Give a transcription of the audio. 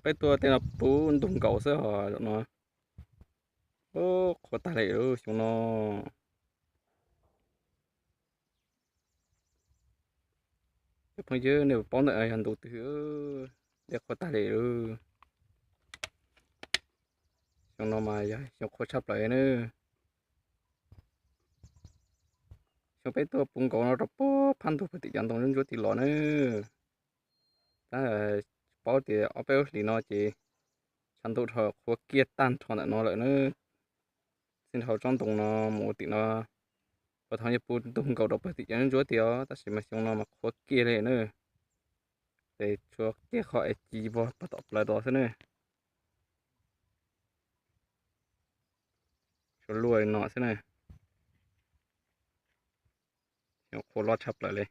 Peb tuaj tej no puv ntug nkaus xwb os no. Qhuav tag li lawm xyoo no. Cov phooj ywg, nej puas paub ntawm no yog ntu twg? Dej qhuav tag li lawm. Xyoo no mas yog xyoo qhuav tshaj plaws na. Xyoo peb tuaj puv nkaus no rau puag phab ntug pem tim cov ntoo ntsuab ntsuab tid los na. Tab tsis paub tias ob peb lub hlis no ces tshav ntuj dhau qhuav kiag tag nrho ntawm no lawm na. Txij nrho tsob ntoo no mus tim no, puag thaum ub puv ntug nkaus rau puag tim cov ntsuab ntsuab tid os, tab sis mas xyoo no mas qhuav kiag li na. Ces tshuav kiag qhov es ci vog puag tom plawv tod xwb na. Tshuav luaj li no xwb na. Xyoo qhuav loj tshaj plaws li.